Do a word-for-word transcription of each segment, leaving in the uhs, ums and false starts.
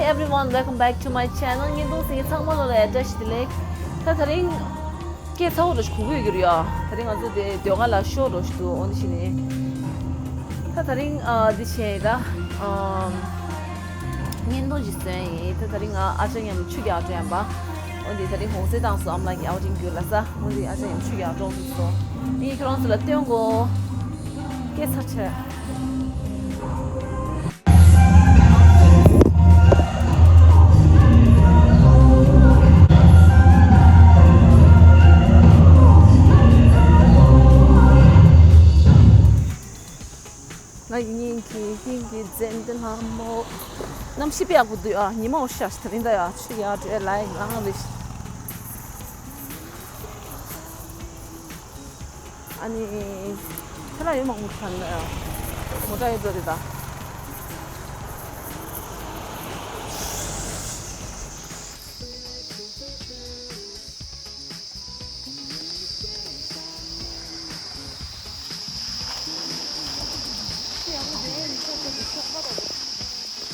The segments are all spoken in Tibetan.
Everyone, welcome back to my channel. ཉིན་ཐོང་སི་ཚང་མ་ལོ་ལ་བཀྲ་ཤིས་བདེ་ལེགས། ད་ད་རིང་སྐད་ཚ་བོ་འདྲ་ཞིག་གོ་གི་ཡོད་ཀྱི་རེད་ཡ། ད་རིང་ང་ཚོ་དེ་ཟློས་གར་ལ་ཤོ་འདྲ་ཞིག་འདུག་འོ་འདི་ཞིག་ནས། ད་ད་རིང་ཨ་འདི་བྱས་ཡིན་ད། ཨམ། ཉིན་ཐོང་ཞིག་བཟོས་ཡིན། ད་ད་རིང་ང་ཨ་ཅག་མཉམ་ཆུ་རྒྱག་འགྲོ་ཡིན་པ། འོ་འདི་ད་རིང་གུང་སེང་བཏང་སོང་། ཨ་མ་ལགས་ཀྱི་ཨའོ་ཊིང་རྒྱུགས་ལ་ས། འོ་འདི་ཨ་ཅག་མཉམ་ཆུ་རྒྱག་འགྲོ་ཐུབ་སོང་། ངས་ཁྱེད་རང་ཚོ་ལ་སྟོན་གོ། སྐད་ཚ་བྱས། ང་ཡིན་གྱི་ཡིན་གྱི་ཙན་དན་ལྷ་མོ། གནམ་གཤིས་དཔེ་ཡག་པོ་འདུག་ཨ། ཉི་མ་འོ་ཤ་ཤ་ད་རིང་ད་ཡ་ཆུ་ཡ་བྲེ་ལའི་ང་རེ། ཨ་ནི། ཁྱེད་རང་ཡོད་མང་པོ་ཤ་ན་ཡ། མོ་ཊ་ཡོད་འགྲོ་རེད་ད།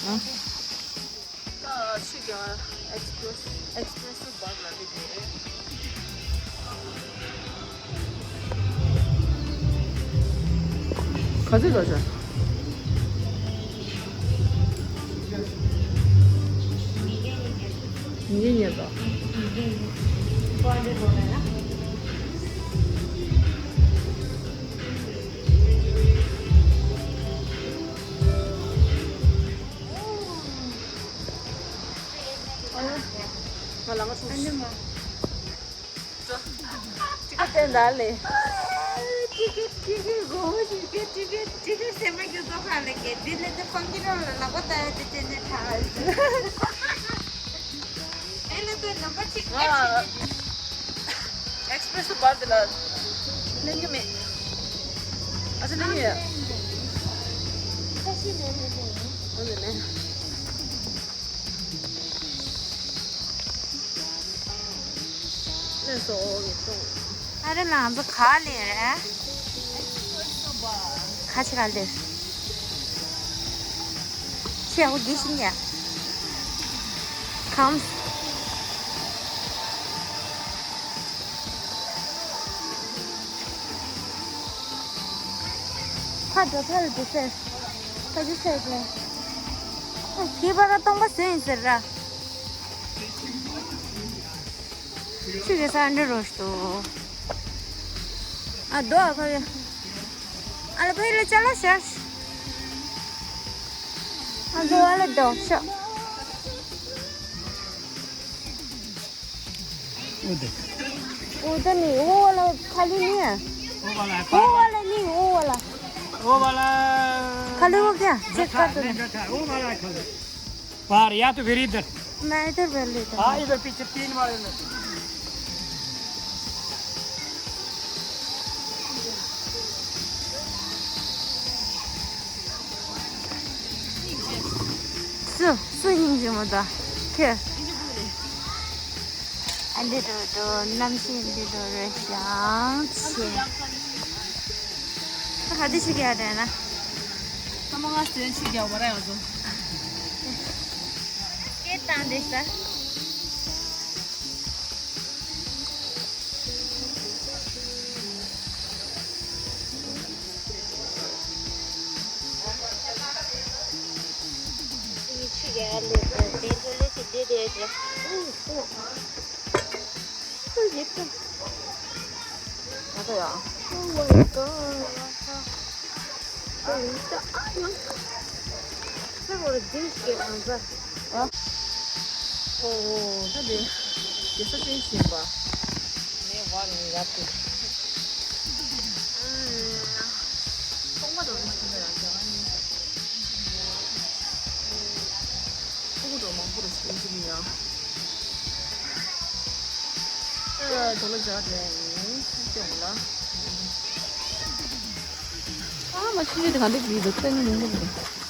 ཨ། ད་ཆུ་རྒྱག་ཨེགས་པི་རེ་སི་ཨེགས་པི་རེ་སོ་བར་ལ་སླེབས་ཡོད་རེད། ག་ཚོད་ལ་ཆ། ཉིས་བརྒྱ་ཉེར་དགུ། ང་ལ་ང་ཆུང་། ཅི་ག་བསྟན་ད་ལེ། ཅི་ག་ཅི་ག་གོ་ཅི་ག་ཅི་ག་ཅི་ག་སེམས་མ་རྒྱུ་ཏོ་ཁ་ལེ་གེ་དེ་ལེ་དེ་ཁོང་གི་རང་ལ་ལག་པ་ད་ཡ་དེ་དེ་ནས་ཁ་ཨ་ལེ་དེ་ནམ་པར་གཅིག་ཨེགས་པི་རེ་སི་བར་དེ་ལ་ལེན་གི་མེད། ཨ་ཙི་ལེན་གི་ཡ། ཁ་ཤས་ལེན་ལེན་ལེན། ཨ་ཙི་ལེན། ཨ་རེ་ལ་ང་ཚོ་ག་ལེ་རེད། ཁ་ཆེ་ག་ལེ། ཆེ་ཧོ་དགེ་ཤི་ཉ། ཁམས། ཕ་འགྲོ་ཐལ་དུ་ཟེར། ཕ་ཅི་ཟེར་དེ། ཨ་ཁྱི་པ་ར་སྟོང་པ་ཟེར་ཡིན་ཟེར་ར། ཆུ་གེ་ས་འདྲི་རོ་ཤི་ཏོ། ཨ་རྡོ་ཨ་ཁ་གེ། ཨ་ལ་ཕ་ཡི་ལ་ཅ་ལ་ཤར། ཨ་རྡོ་ཨ་ལ་རྡོ་ཤ། ཨོ་དེ། ཨོ་ད་ནི་ཨོ་ཝ་ལ་ཁ་ལི་ནི་ཨ། ཨོ་ཝ་ལ་ཨོ་ཝ་ལ་ནི་ཨོ་ཝ་ལ། ཨོ་ཝ་ལ། ཁ་ལི་ཨོ་ཀྱ་ཅེ་ཀ་ཏུ་ནི། ཨོ་ཝ་ལ་ཁ་ལི། बाहर या तो फिर इधर। मैं इधर पहले इधर। हाँ, इधर पीछे तीन बार इधर। སུ་སུ་སྙིང་རྗེ་མོ་ད་ཁྱེད། ཨ་འདི་འགྲོ་འགྲོ་གནམ་གཤིས་འདི་འགྲོ་རེད་ཤག་ཆེ། ད་ག་དུས་ཤིག་ག་དྲན་ན། ཐ་མ་ང་སྟོན་ཆིག་རྒྱག་པ་ར་ཡོང་ཚོ། སྐད་བཏང་བསྡད་ཤག་ཨོ། ད་དེ་དེ་ས་ཅན་ཞིག་ཡིན་པ། ངས་བ་ནི་ཡབ་ཏུ། ཐོག་མ་དང་ནི་ཞིག་ཡང་རྒྱ་གར་ནི། ཕྲུ་གུ་འགྲོ་མང་པོ་རུ་སྐྱེ་གི་ཡང་། ཨ་དོ་ལ་འཇགས་བསྡད་ཡིན་སྐྱོང་ལ། ཨ་མ་ཤི་ཤི་དེ་ག་འདྲ་གི་འདུག་སྟོན་མི་འདུག་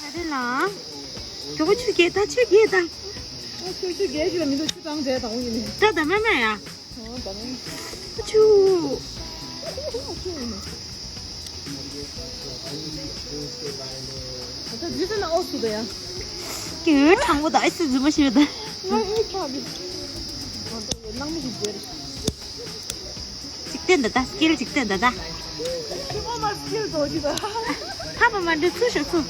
ཨ་རེ་ལ། གྲོགས་པོ་ཆུ་རྒྱས་ད་ཆུ་རྒྱས་ད། ཨ་ཆུ་ཆུ་རྒྱས་ཞིག་ལ་མི་འདུག་ཆུ་གྲང་བྱས་དང་ཡིན་ནི། ད་ད་མ་མ་ཡ། ཨོ་ད་ནི། ཨ་ཆུ། ཨ་ཆུ་ཡིན་ནི། ད་ད་ཇི་ལྟར་ན་ཨོ་སུ་ད་ཡ། ཀྱི་འོད་དྲང་པོ་དང་ཨེ་སི་རྫུན་མ་ཞིག་རེད་ད། ང་ཨེ་ཁ་རེད། ང་ཚོ་ནང་མི་ཞིག་བརྗོད་རེད། འཇིག་རྟེན་ད་ད་སྐྱིལ་འཇིག་རྟེན་ད་ད། ཁྱི་མོ་མ་སྐྱིལ་དོ་ཅི་ད། ཁ་པ་མ་འདྲི་ཚུར་ཤོག་ཚུར།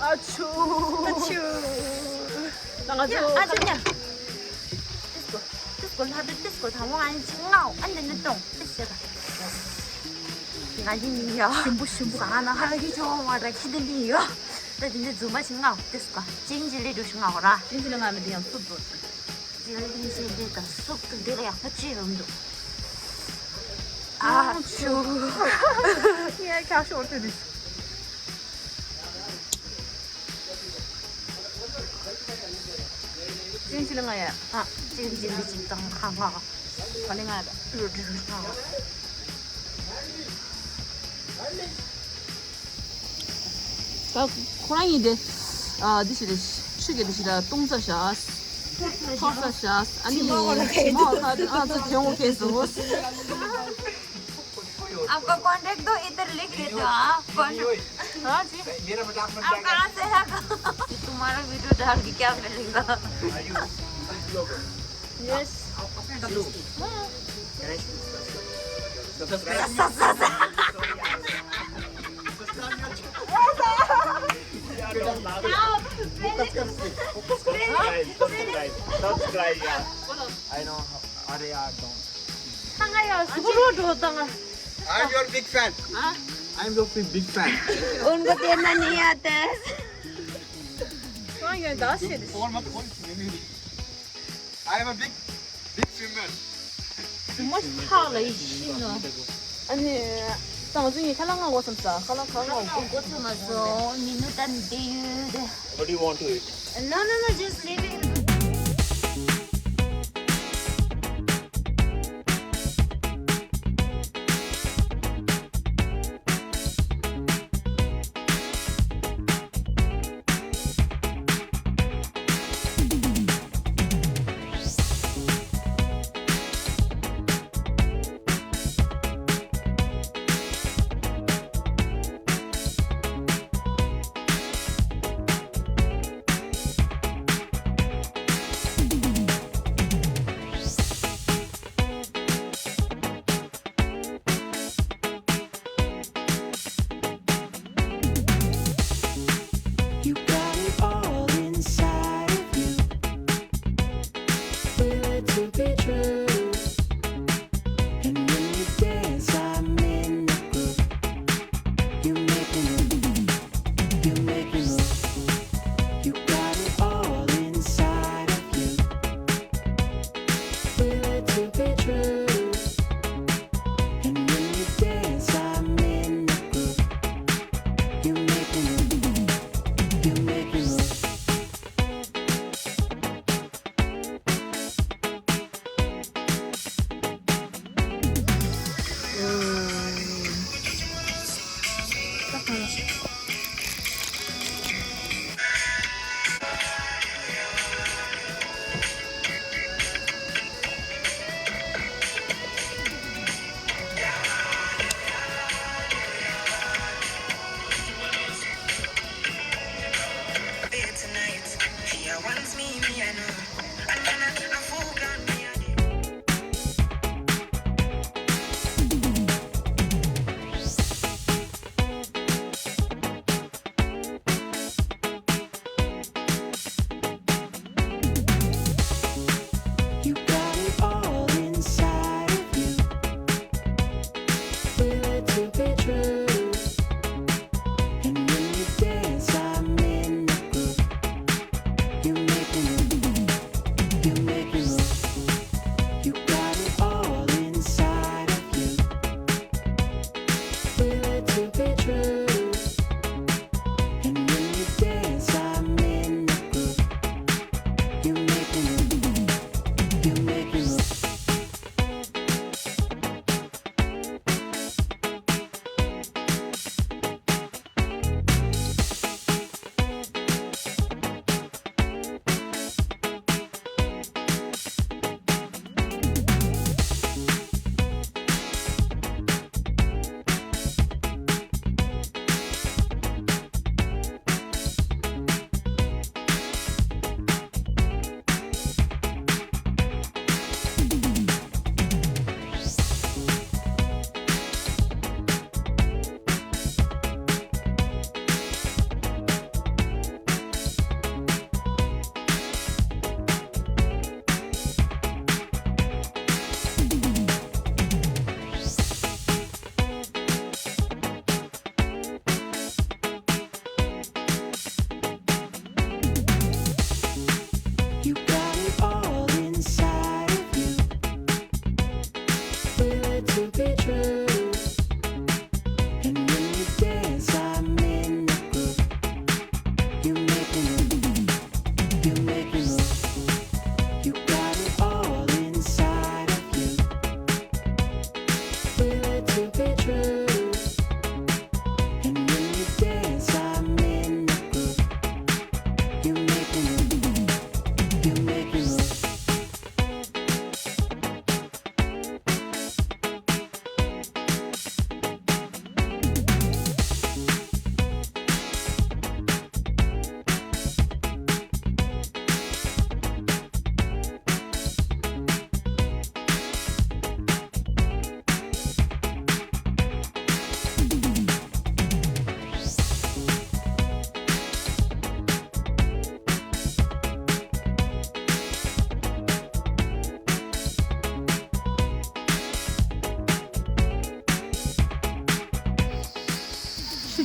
ཨ་ཆུ། ཨ་ཆུ། ང་ཚོ་ཨ་ཆུ་ཉ། ཏིས་ཀོ། ཏིས་ཀོ་ལྷ་དུ་ཏིས་ཀོ་དང་བོ་ཨན་ཆི་ངའོ་ཨན་དེ་ནི་ཏོང་ཏིས་ཟེར་ག་ང་འདི་ནི་ཡོ། ཞིམ་པོ་ཞིམ་པོ། ཟ་ན་ཧ་གི་ཆོ་བ་ར་ཁི་དེ་ནི་ཡོ། ད་དེ་ནི་རྫུན་མ་ཆི་ངའོ་ཏིས་ཀོ་ཅིང་ཅི་ལི་འགྲོ་ཤི་ངའོ་ར། ཅིང་ཅི་ལི་ང་མི་དེ་ཡང་སུབ་འགྲོ་ཤི། ཅིང་ཅི་ལི་དེ་དང་སུབ་ཏུ་དེ་ལ་ཡག་པོ་ཅི་ཡོང་འདུག་ཨ་ཆུ། ངས་ཁྱག་ཤོར་ཐུབ་ནི། ཅིང་ཅི་ལི་ང་ཡ། ཨ། ཅིང་ཅི་ལི་ཅིག་དང་ཁ་ང་། ག་ལེ་ང་ཡ། རུ་རུ་རུ་ང་། ད་ཁོ་རང་ཡིན་ཏེ། ཨ། འདི་ཞིག་རེད། ཆུ་གི་འདི་ཞིག་ལ་བཏུང་ཚར་ཤག་ཐོར་ས་ཤག་ཨ་ནི་ཞི་མ་ཁ་དུ་ཨ་ཙི་དེ་འོ་ཁེ་སོ། आपका कॉन्टैक्ट दो, इधर लिख देते हो, हाँ? कौन? हाँ जी। मेरा मजाक मत आपका कहाँ से है? तुम्हारा वीडियो डाल के क्या मिलेगा? यस। सब्सक्राइब, सब्सक्राइब, सब्सक्राइब यार। I know. अरे यार, don't। I am your big fan. हाँ? I am your big fan. उनको तैरना नहीं आता है। कौन ये दस है? कौन मत कौन? I am a big, big swimmer. མོ་ཐག་ལ་ཡི་ཤི་ནོ། ཨ་ནི། ད་ང་ཚོ་ཡིན་ཁ་ལག་ང་འོ་སམ་ས། ཁ་ལག་ཁ་ལག་ང་འོ་སམ་ས། མི་ནུ་ཏན་དེ་ཡོད་དེ། What do you want to eat? No, no, no, just leave it.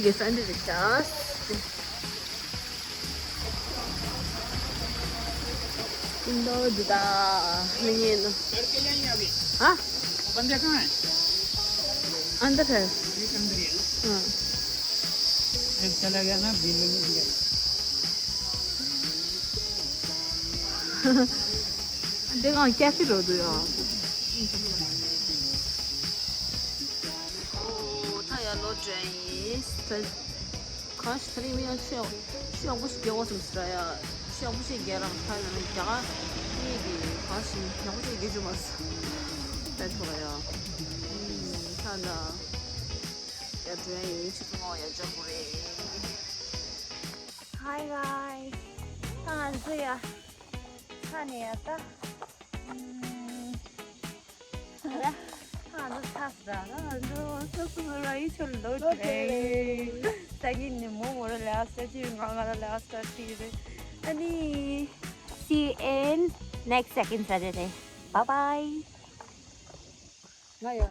གི་ས་འདི་རེད་ཤག་འདོ་འདི་ད་མི་ཉན་ནོ། हाँ? वो बंदे कहाँ हैं? अंदर है। एक अंदर ही है ना? हाँ। एक चला गया ना, बिल नहीं दिया। देखो, क्या फिर हो गया? ཨོ། ད་ཡར་ལོག་འགྲོ་ཡིན། ད་གང་ཞིག་ད་རིང་མི་ཡང་ཆུ་ཡག་ཆུ་ཡག་པོ་ཞིག་རྒྱག་དགོས་བསམ་སོང་ཡ། ཆུ་ཡག་པོ་ཞིག་རྒྱག་རང་ཐ་ན་རྒྱ་གར་གཉིས་ཀྱི་གང་ཞིག་ཡག་པོ་ཞིག་རྒྱག་རྒྱུ་མ་སོང་། ད་ཐོ་ར་ཡ། ད་ད་ཡར་འགྲོ་ཡ་ཡིན། ཆུ་ཚོད་ལྔ་བ་ཡར་འཇོག་དགོས་རེད། Hi guys. ད་ང་ཚོ་ཡ་ཁ་ནས་ཡ་ད། ཨ་ནི་ཚ་ས་ན་ང་ཚོ་སོ་སོ་ར་ཡི་ཆོ་ལོ་ཏྲེ། ད་གིན་ནི་མོ་མོ་ར་ལ་སྟར་ཏི་ང་ང་ར་ལ་སྟར་ཏི་རེད། ཨ་ནི། See you in next second Saturday. Bye bye. ང་ཡ།